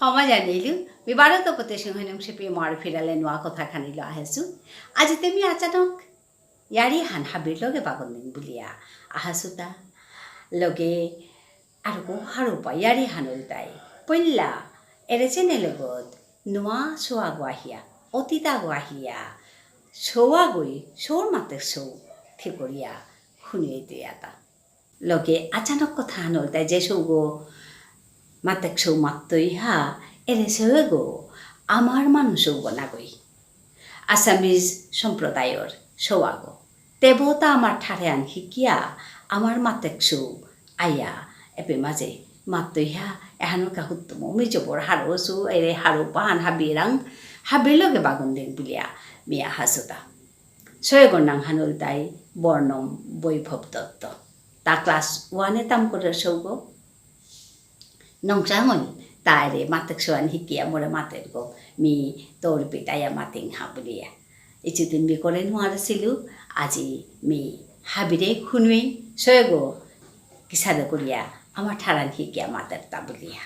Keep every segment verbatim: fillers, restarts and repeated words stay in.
ক্ষমা জানিলু, মি বারো তপতে সিংহ নুংশিপি মার ফিরালে নোয়া কথা খানিল আহেসু। আজি তেমি আচানক য়ারি হান হাবির লগে বাগন দিন বুলিয়া আহাসুতা। লগে আরকো হারৌপা য়ারি হান ইলতাই। পইলা এরে channel গত নোয়া সৌ আগ আহিয়া, অতিথি আগ আহিয়া, সৌ আগই, সৌর মাতে সৌ, ঠিকরিয়া, হুনিয়ে দিয়াতা। লগে আচানক কথা হান ইলতাই যে সৌগ মাতেক সৌ মাত্তই হা, এরে সৌগ আমার মানু সৌগ নাগই। Assamese সম্প্রদায়র সৌ আগ। তেবতা আমার ঠারে আন হিকিয়া, আমার মাতেক সৌ আয়া, এপে মাঝে মাত্তই হা, এহানর কা হুত্তম, মি জবর হারৌ সু, এরে হারৌপা হান হাবিরাং, হাবির লগে বাগন দিন বুলিয়া, মি আহাসুতা। সৌগর নাঙহান ইলতাই বর্ণম বৈভব দত্ত। তা class one এ তাম করে সৌগ। নংসাঙল তারে মাতেক সৌ আন হিকিয়া মোরে মাতের গো, মি তোর পিতায়া মাতিং হা বুলিয়া। ইচিদিন মি করে নুয়ারসিলু, আজি মি হাবিরে হুনুই সৌগ কিসাদে করিয়া আমার ঠারান হিকিয়া মাতের তা বুলিয়া।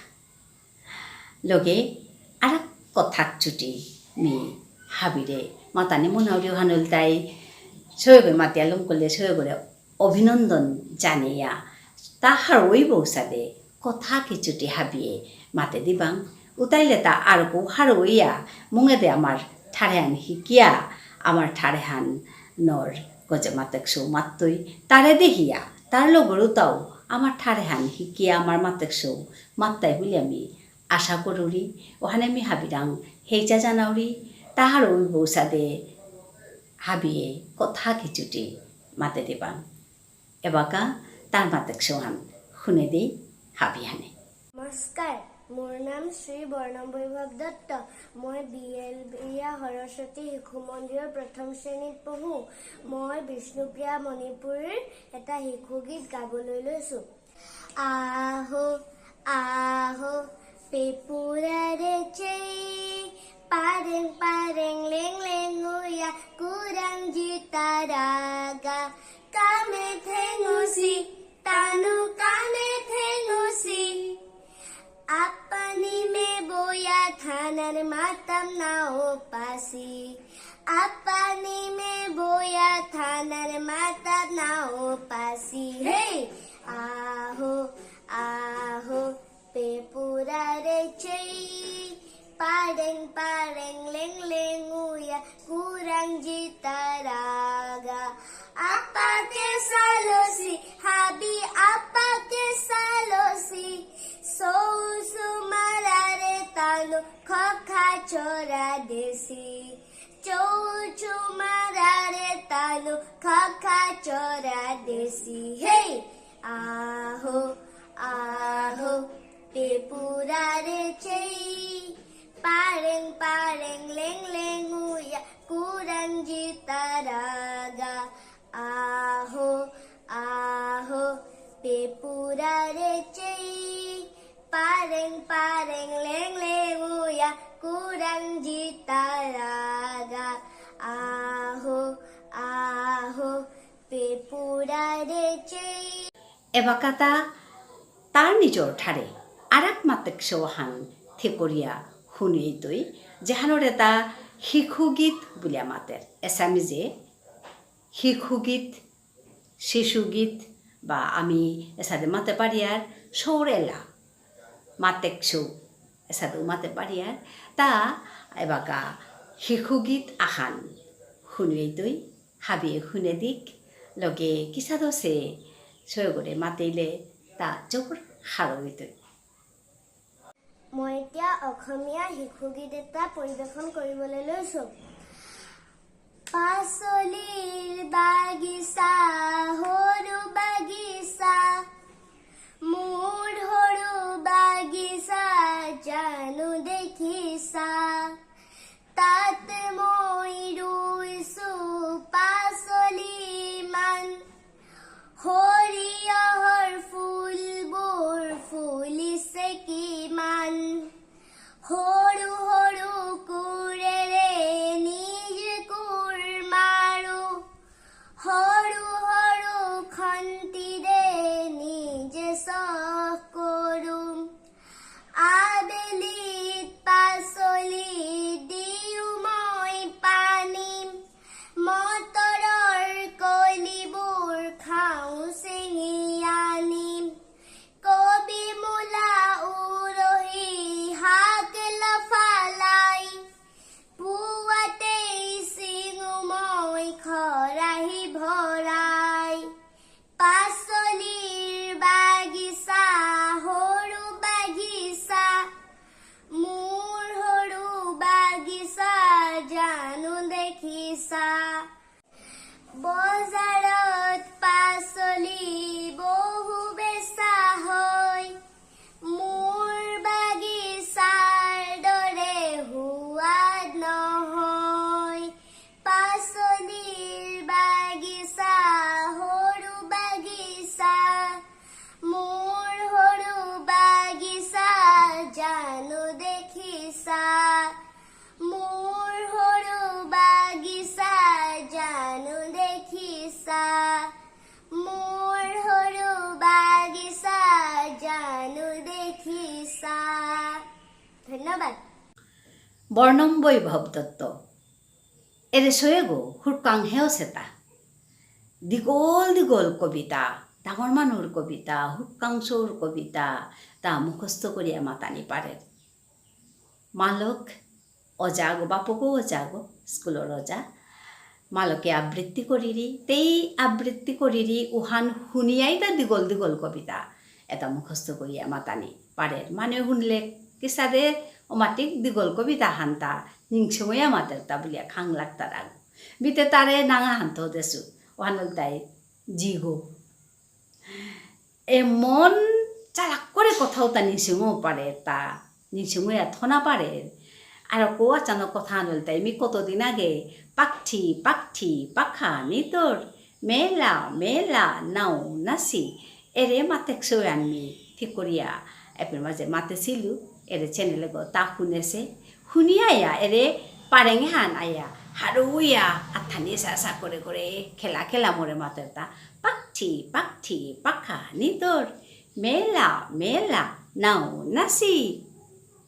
লগে আরাক কথাক চুটি মি হাবিরে মাতানি মনাউরিহান ইলতাই সৌগই মাতিয়া লমকরলে সৌগরে অভিনন্দন জানিয়া তা হারৌই বৌসাদে কথা কিচুটি হাবিয়ে মাতে দিবাং। উতাইলে তা আরকো হারৌইয়া মুঙেদে আমার ঠারেহান হিকিয়া আমার ঠারেহানর গজে মাতেক সৌ মাত্তই তারে দেহিয়া তার লগরুতাও আমার ঠারেহান হিকিয়া আমার মাতেক সৌ মাত্তাই বুলিয়া মি আশা করুরি, অহানে মি হাবিরাং হেইচা জানাউরি, তা হারৌই বৌসাদে হাবিয়ে কথা কিচুটি মাতে দিবাং। এবাকা তার মাতেক সৌহান হুনে দেই হাবিহানে। নমস্কাৰ, মোৰ নাম শ্ৰী বৰ্ণম বৈভৱ দত্ত। মই বি এল বিয়া সৰস্বতী শিশু মন্দিৰৰ প্ৰথম শ্ৰেণীত পঢ়োঁ। মই বিষ্ণুপ্ৰিয়া মণিপুৰীৰ এটা শিশু গীত গাবলৈ লৈছোঁ। আহো, আহো, পেপুৰাৰে চেই, পাৰেং, পাৰেং, লেং, লেং, উয়া, কুৰাং, জিতা, ৰাগা, কামে, থেঙুচি, তানু, কামে, থেঙুচি। আপানি মে বয়া থানার মাতাম নাও পাসি। আপানি মে বয়া থানার মাতাম নাও পাসি। হে! আহো, আহো, পেপুরারে চেই। পারেং, পারেং, লেং, লেং, উয়া, কুরাং, জিতা, রাগা। আপাকে সালসি, হাবি আপাকে সালসি। সৌ সুমারারে তানু খখা চরা দেসি। চৌ চুমারারে তানু খখা চরা দেসি। হে! আহো, আহো, পেপুরারে চেই। পারেং, পারেং, লেং, লেং, উয়া, কুরাং, জিতা, রাগা। আহো, আহো, পেপুরারে চেই। পারেং, পারেং, লেং, লেং, উয়া, কুরাং, জিতা, রাগা। আহো, আহো, পেপুরারে চেই। এবাকাতা তার নিজর ঠারে আরাক মাতেক সৌহান থেকরিয়া হুনিতই, যেহানরে তা শিশু গীত বুলিয়া মাতের। এসামিজে শিশু গীত, শিশু গীত বা আমি এসাদে মাতে পারিয়ার সৌরেলা, মাতেক সৌ, এসাদে মাতে পারিয়ার। তা এবাকা শিশু গীত আহান হুনিতই, হাবিয়ে হুনে দিক, লগে কিসাদসে সৌগরে মাতেইলে তা জবর হারৌ ইতই। মই এতিয়া অসমীয়া শিশু গীত এটা পৰিৱেশন কৰিবলৈ লৈছোঁ। পাচলিৰ বাগিচা, সৰু বাগিচা, মোৰ সৰু বাগিচা জানো দেখিছা? তাত মই ৰুইছো পাচলি ইমান, সৰিয়হৰ ফুলবোৰ ফুলিছে কিমান। সৰু সৰু কোৰেৰে নিজ কোৰ মাৰো, সৰু সৰু খন্তিৰে নিজে চহ কৰো। আবেলি বর্ণম বৈভব দত্ত। এরে সয়েগো হুরকাং হেও সেতা। দীঘল দীঘল কবিতা, ডাঙর মানুর কবিতা, হুরকাং সৌর কবিতা, তা মুখস্থ করিয়া মাতানি পারের। মালক অজাগো, বাপকো অজাগো, স্কুলর অজা। মালকে আবৃত্তি করিরি, তেই আবৃত্তি করিরি, উহান হুনিয়াই তা দীঘল দীঘল কবিতা। এতা মুখস্থ করিয়া মাতানি পারের। মানে হুনলে কিসাদে অমাতিক দীঘল কবিতা হানতা, নিংসিঙইয়া মাতের তা বুলিয়া খাং লাগতারাগো। বিতে তারে নাঙা হানতো দেসু, ওহানল তাই জিগো। এমন চালাক করে কথাও তা নিংসিঙও পারে, তা নিংসিঙইয়া থনা পারে। আর কো আচানক কথা আনল তাই, মি কতদিন আগে পাকঠি, পাকঠি, পাখা, নিতর, মেলা, মেলা, নাও, নাসি, এরে মাতেক সৌ আনমি, ঠিক করিয়া, এপের মাঝে মাতেসিলু, এরে চ্যানেলে গো তা হুনেসে, হুনিয়া আয়া, এরে পারেং হান আয়া, হারুয়া, আথানি সা সা করে করে, খেলা খেলা মোরে মাতের তা, পাকঠি, পাকঠি, পাখা, নিতর, মেলা, মেলা, নাও, নাসি।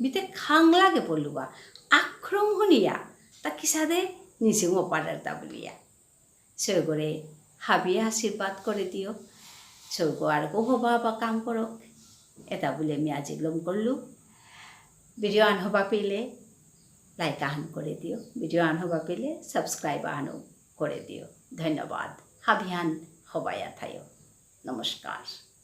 মিতে খাং লাগে পলুয়া, আক্রম হুনিয়া, তা কিসাদে নিসিং ওপারের তা বুলিয়া। সৌগরে হাবিয়ে আশীর্বাদ করে দিও। সৌগ আর গো হবা বা কাম করক। এতা বুলে মি আজি লম করলু। ভিডিও আন হবা পেলে like আহান করে দিও। ভিডিও আন হবা পেলে subscribe আহানও করে দিও। ধন্যবাদ। হাবিহান হবায়া থাইও। নমস্কার।